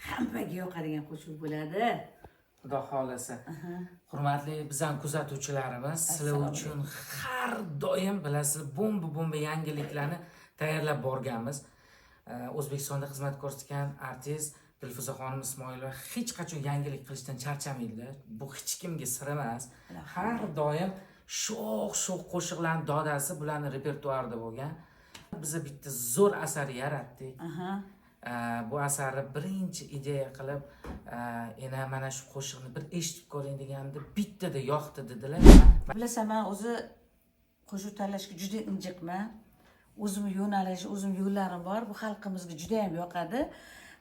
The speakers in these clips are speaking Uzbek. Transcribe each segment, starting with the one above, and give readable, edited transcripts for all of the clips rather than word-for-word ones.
Hammaga yoqadigan qo'shiq bo'ladi. Xudo xohlasa. Hurmatli bizani kuzatuvchilarimiz, sizlar Assalomu uchun har doim, bilasizlar, bomba bomba yangiliklarni tayyorlab borganmiz. O'zbekistonda xizmat ko'rsatgan artist Dilfuza xonim Ismoilova hech qachon yangilik qilishdan charchamaydilar. Bu hech kimga sir emas. Har doim sho'x sho'x qo'shiqlarni dodasi bularni repertuarida bo'lgan. Biz bitta zo'r asar yaratdik. Bu asarni birinchi ideya qilib, ena, mana shu qo'shiqni bir eshitib ko'ring deganda, bittada yoqdi dedilar. Bilasan, man o'zi qo'shiq tanlashga juda injiqman. O'zimni yo'nalish, o'zim yo'llarim bor. Bu xalqimizga juda ham yoqadi.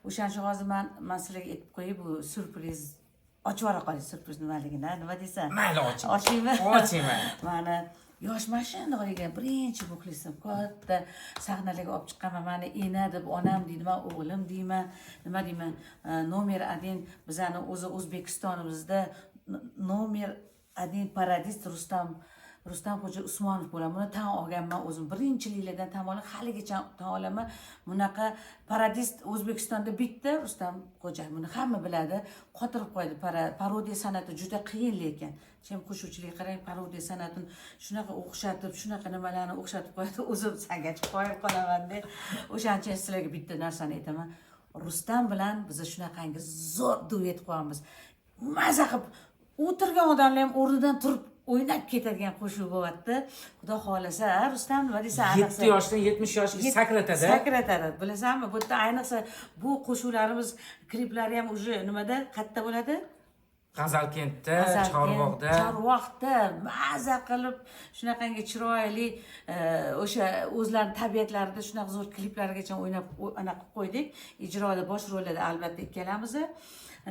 O'shaning uchun hozir man sizlarga aytib qo'yay, bu syurpriz, ochib yubora qoling syurpriz nimaligini, nima deysan? Mayli, oching. Ochaymi? Oching, mayli. Mani yosh, mana shundoq degan birinchi muxlisim, katta sahnalarga olib chiqqanman. Mani ena deb, onam deydi, man o'g'lim deyman, nima deyman, номер один bizani o'zi O'zbekistonimizda номер один parodist Rustamxo'ja Usmonov bo'ladi. Buni tan olganman o'zim, birinchiliklardan tan olib, haligacha tan olaman. Bunaqa parodist O'zbekistonda bitta Rustam Xo'ja, buni hamma biladi. Qotirib qo'ydi. Parodiya san'ati juda qiyin, lekin chem qo'shiqchilik, qarang, parodiya san'atini shunaqa o'xshatib, shunaqa nimalarni o'xshatib qo'yadi, o'zim sangachib qo'yib qolamanda. O'shaning uchun sizlarga bitta narsani aytaman: Rustam bilan biz shunaqangi zo'r duet qo'yamiz, maza qilib o'tirgan odamlar ham o'rnidan turib o'ynab ketadigan qo'shiq bo'lyapti, xudo xohlasa. A, Rustam, nima deysan? 7 yoshdan 70 yoshga sakratadi. Sakratadi, bilasanmi? Bu yerda ayniqsa bu qo'shiqlarimiz kliplari ham уже nimada, qayerda bo'ladi? G'azalkentda, G'azalkent, Chorvoqda. Chorvoqda maza qilib, shunaqangi chiroyli, o'sha o'zlarini tabiatlarida shunaqa zo'r kliplargacha o'ynab, anaqa qilib qo'ydik. Ijroda bosh rollarda albatta ikkalamiz.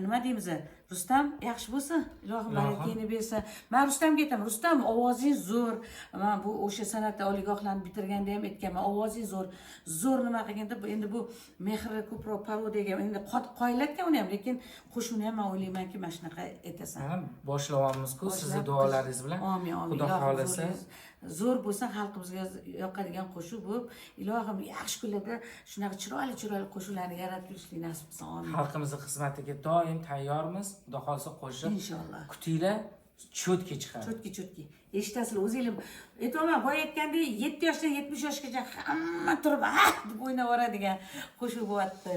Nima deymiz, Rustam? Yaxshi bo'lsin, ilohim Ilohim. barakangni bersin. Man Rustamga aytaman: "Rustam, ovozing zo'r." Man bu o'sha san'at oliygohlarni bitirganda ham aytganman: "Ovozing zo'r, zo'r nima qilgin", deb. Endi bu mehri ko'proq parodiyaga endi qoyilatgan uni ham, lekin qo'shiqni ham man o'ylaymanki, mana shunaqa aytasan. Ha, boshlayapmiz-ku sizni Boshlab duolaringiz bilan. Omin, omin. Xudo Ilohim xohlasa. Zo'r bo'lsin, xalqimizga yoqadigan qo'shiq bo'lib, ilohim yaxshi kunlarda shunaqa chiroyli chiroyli qo'shiqlarni yaratib yurishlik nasib qilsin, omin. Xalqimizni xizmatiga doim tayyormiz. Xudo xohlasa, qo'shiq Inshaalloh. kutinglar, чётко chiqadi. Чётко, чётко eshitasizlar o'zinglar. Aytyapman, boya aytgandek, 7 yoshdan 70 yoshgacha hamma turib "ah" deb o'ynab yuboradigan qo'shiq bo'lyapti.